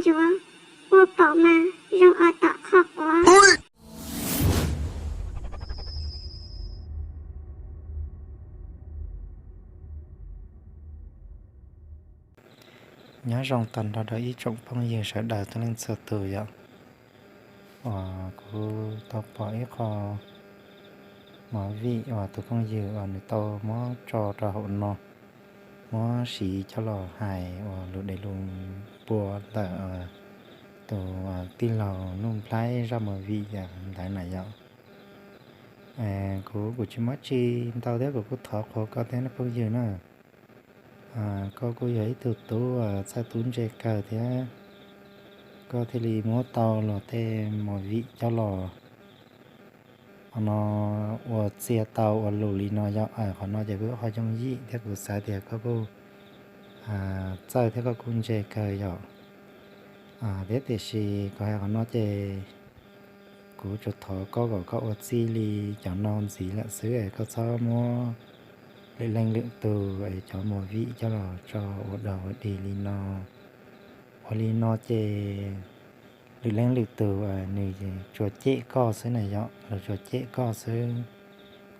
Yuav ua pom mas zoo os tom qhov quav. Nyob zoo tag nrho rau ib tsoom phooj ywg sawv daws txhua leej txhua tus yom. Uas kuv tau pom ib qho movie uas tus phooj ywg uas nws tau muab tso rau hauv no, muab siv coj los hais uas lus dev lus npua ntawm tus tij laug Nuj Nplhaib zaj movie ntawd na yom. Kuv kuv tsis muab tsi ntau thiab kuv kuj thov qhuas koj thiab phooj ywg na. Koj kuj yog ib tug tub txawj tub ntse kawg thiab, koj thiaj li muab tau luag tej movie coj los no ua txiaj tau ua lus li no yom. Qhov no ces kuj qhov yooj yim thiab kuv xav tias koj kuj txawj thiab koj kuj ntse kawg yom. Thiab tiam sis kuv hais qhov no ces kuv tsuas thov koj kom koj ua txij li cov no ntxiv lawm xwb, koj txhob muab lwm leej lwm tus cov movie coj los tso ua dog ua dig li no. Ua li no ces lwm leej lwm tus nws tsuas cem koj xwb na yom, luag tsuas cem koj xwb,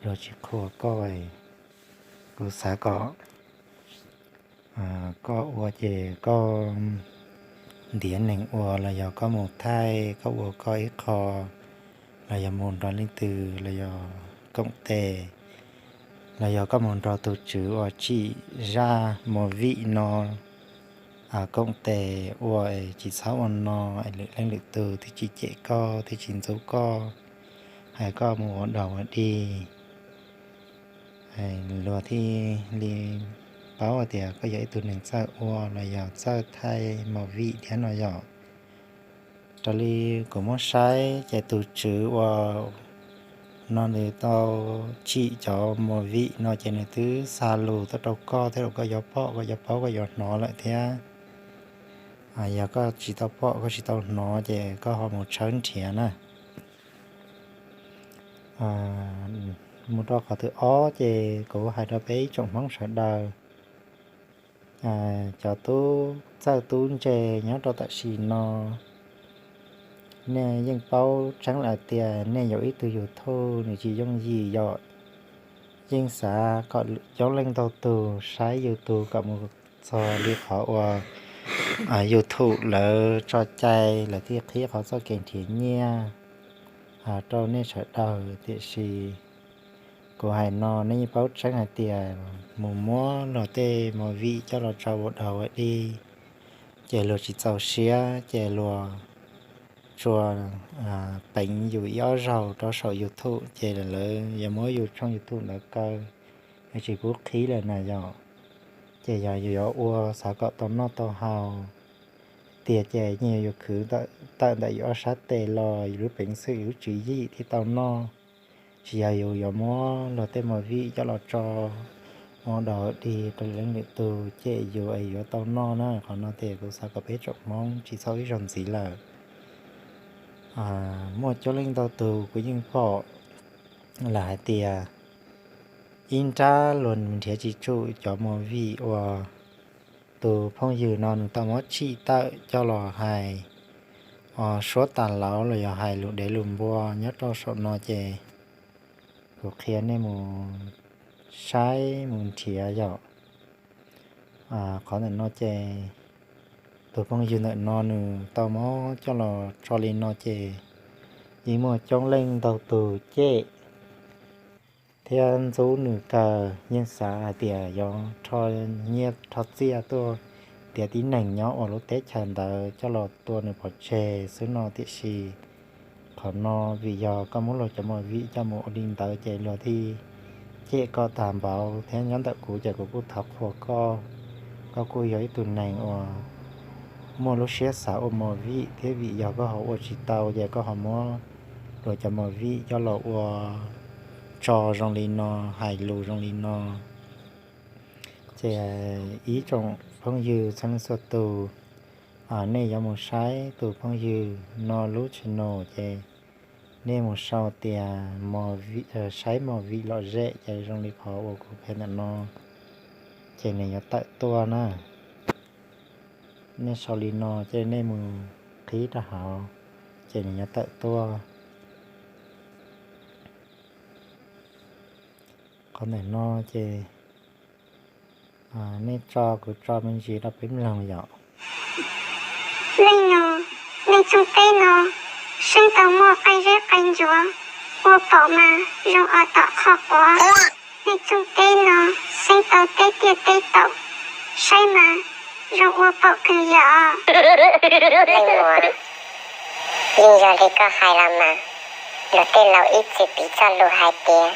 luag tsis qhuas koj. Kuv xav kom koj ua ces koj ntiav neeg ua los yog koj mus thaij koj ua koj ib qho, los yog mus nrog leej twg los yog koom tes, los yog koj mus nrog tus tswv uas tsim zaj movie no koom tes ua, tsis txhob ua no, lwm leej lwm tus thiaj tsis cem koj thiaj tsis ntxub koj, hais koj mus ua dog ua dig. Luag thiaj li paub tias koj yog ib tug neeg txawj ua los yog txawj thaij movie thiab no yom. Raws li kuv muab saib ces tus tswv uas no nws tau tsim cov movie no ces nws twb xa lus tuaj rau koj thiab, koj yuav pom koj yuav paub koj yuav hnov lawm thiab. Yog koj tsis tau pom koj tsis tau hnov ces koj ho mus tshawb nrhiav na. Mus rau qhov thib ob ces kuv hais rau peb ib tsoom Hmoob sawv daws, cov tub txawj tub ntse nyob rau tam sim no, nej yeej paub tseeb lawm tias nej yuav ib tug YouTube nws tsis yooj yim yom. Yeej xav kom coob leej ntau tus saib YouTube kom mus txog li qhov uas YouTube lawv tso cai lawv thiaj qhib qhov txoj kev nrhiav nyiaj rau nej sawv daws. Tiam sis kuv hais no nej yeej paub tseeb hais tias mus muab luag tej movie coj los tso ua dog ua dig ces luag tsis txaus siab ces luag tsuas peev yus ib ob zaug rau saum YouTube ces lawv yuav muab yus tshooj YouTube ntawd kaw, yuav tsis pub qhib lawm na yom. Ces yog yus yuav ua xav kom tau noj tau haus tiag ces yeej yuav khwv tawm ntawm yus ob sab tes los yus lub peev xwm yus lub tswv yim thiaj tau noj. Tsis yog yus yuav muab luag tej movie coj los tso ua dog dig rau leej lwm tus cem yus es yuav tau noj na. Qhov no ces kuv xav kom peb tsoom Hmoob tsis txhob ib zaug ntxiv lawm. Muaj coob leej ntau tus kuv yeej pom lawm hais tias ib nrab luag nrhiav tsis tsum cov movie uas tus phooj ywg no nws tau muab tsim tawm coj los hais suab tas lauv los yog hais lus dev lus npua nyob rau saum no ces kuv qhia nej mus saib mus nrhiav yom. Qhov ntawm no ces tus phooj ywg ntawm no nws tau muab coj los tso li no ces yeej muaj coob leej ntau tus cem thiab ntxub nws kawg, yeej xav hais tias yuav rho nyiaj rho txiaj tuaj tiav tib neeg nyob ua lub teb chaws ntawd coj los tua nws pov tseg xwb no. Tiam sis qhov no vim yog koj muab luag cov movie coj mus ua li ntawd ces luag thiaj cem koj tag npaum thiab. Nyob ntawm kuv ces kuv kuj thov qhuas koj, koj kuj yog ib tug neeg uas muaj lub siab xav ua movie thiab vim yog koj ho ua tsis tau ces koj ho muab luag cov movie coj los ua tso zoo li no, hais lus zoo li no. Ces ib tsoom phooj ywg txhua leej txhua tus, nej yuav mus saib tus phooj ywg no lub channel ces nej mus sau tias saib movie lom zem ces zoo li qhov uas kuv qhia ntawm no ces nws yuav tawm tuaj na. Nej sau li no ces nej mus qhib rau hauv, ces nws yuav tawm tuaj. Qhov ntawm no ces nej tso, kuv tso me ntsis rau peb mloog yom. Leej nus, nej tsooj teb no, seeb tau muaj qaib zeb qaib ntsuav, ua paum mas zoo o tom qhoj quav. Nej tsooj teb no, seeb tau teb tiaj teb taum, saib mas zoo ua paum kawg yom. Leej muam, yeej yog li koj hais los mas, luag tej laus ib txwm piv txoj lus hais tias,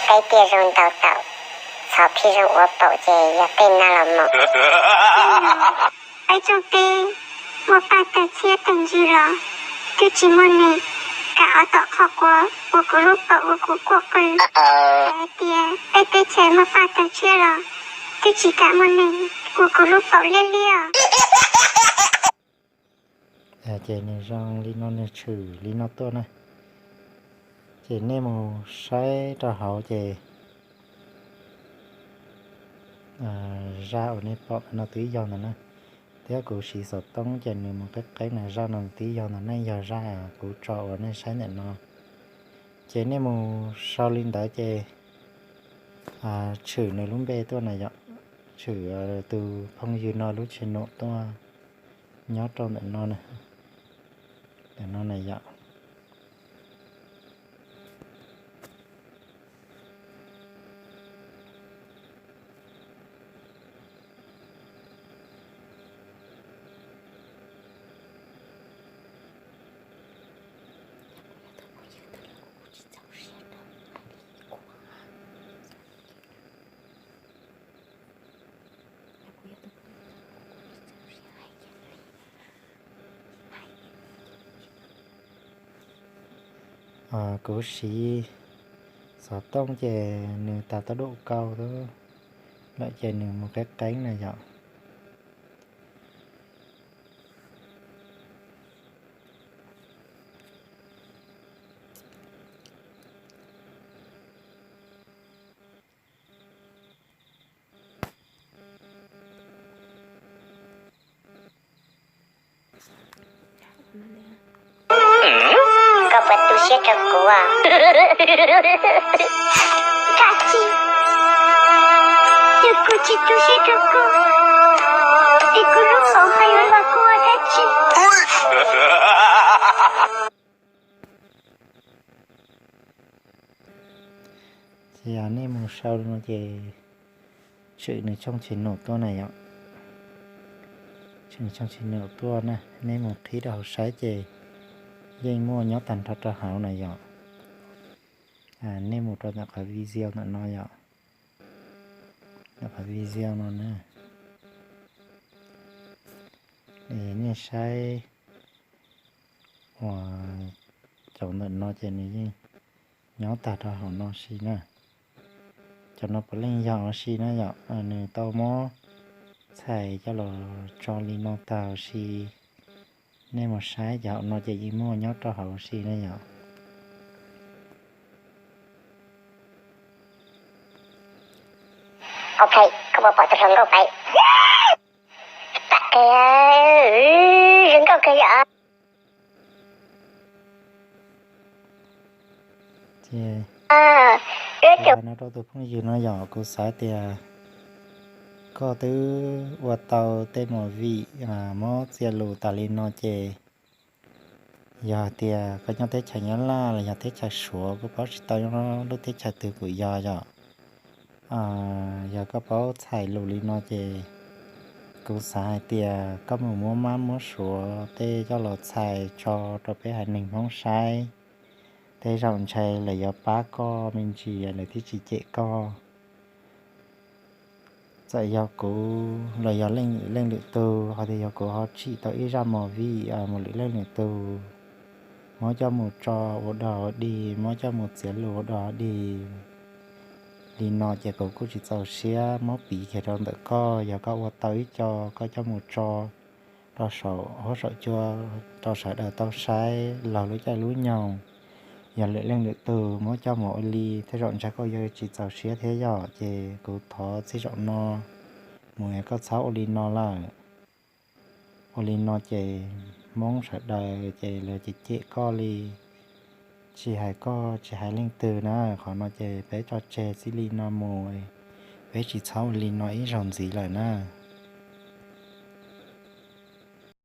teb tiaj zoo ntau taum, txhov phij zoo ua paum ces yog tej no los mas. Peb tsooj teb muaj paj tawg txhiab tawg ntsws los twb tsis muaj neeg kam o tom qhov quav ua kuv lub paum ua kuv quaj qw. Hais tias peb teb chaws muaj paj tawg tshiab los twb tsis kam muaj neeg ua kuv lub paum liab liab. Ces nws zoo li no, nws tshwm li no tuaj na. Ces nej mus saib rau hauv ces zaj uas nej pom no twb yog ntawd na. Thiab kuv siv xov tooj ces nws mus qeeb qeeb na, zaj no twb yog ntawd na, yog zaj kuv tso uas nej saib ntawm no. Ces nej mus sau li ntawd ces tshwm nws lub npe tuaj na yom, tshwm tus phooj ywg no lub channel tuaj nyob rau ntawm no na, ntawm no na yom. Kuv siv xov tooj ces nws tas tau dua kauj lawm ces nws mus qeeb qeeb na yom. Koj puas tu siab rau kuv? Dab tsi? Yog kuv tsis tu siab rau koj, es kuv lub paum ho yuav los kuv ua dab tsi? Ces nej mus sau no ces tshwm nws tshooj channel tuaj na yom. Tshwm nws tshooj channel tuaj na, nej mus qhib rau hauv saib ces yeej muaj nyob tag nrho rau hauv na yom. Nej mus rau ntawm qhov video ntawm no yom, ntawm qhov video no na. Nej saib uas cov ntawm no ces nws yeej nyob tag rau hauv no si na. Cov no puav leej yog ua si na yom, nws tau muab txhais coj los tso li no tag si. Nej mus saib cov hauv no ces yeej muaj nyob rau hauv si na yom. Ok, koj puas pom tus hluas nkauj pem? Tam kawg, zoo nkauj kawg yom. Ces hais no rau tus phooj ywg no yom, kuv xav tias koj twb ua tau tej movie muab txia lus tas li no ces yog tias koj nyob teb chaws Nyab Laj los yog teb chaws Suav, kuj paub tsis tau nyob lub teb chaws twg kuj yog yom. Yog koj paub txhais lus li no ces kuv xav hais tias koj mus muab mab muab suav tej coj los txhais tso rau peb haiv neeg Hmoob saib, tej zaum ntshai lawv yuav pab koj me ntsis lawv thiaj tsis cem koj. Txawm yog kuv los yog leej lwm tus, hos tias yog kuv ho tsim tau ib zaj movie mus lwm leej lwm tus, muab coj mus tso ua dog ua dig, muab coj mus txiav lus ua dog ua dig li no ces kuv kuj tsis txaus siab muab piv kiag rau ntawm koj. Yog koj ua tau ib co koj coj mus tso rau saum huab saum cua rau sawv daws tau saib laug lub caij lub nyoog, yog lwm leej lwm tus muab coj mus ua li tej zaum ntshai koj yuav tsis txaus siab thiab yom. Ces kuv thov txij zaum no mus koj txhob ua li no lawm. Ua li no ces Hmoob sawv daws ces lawv cem cem koj li, tsis hais koj tsis hais leej twg na. Qhov no ces peb tso tseg txij li no mus, peb tsis txhob ua li no ib zaug ntxiv lawm na.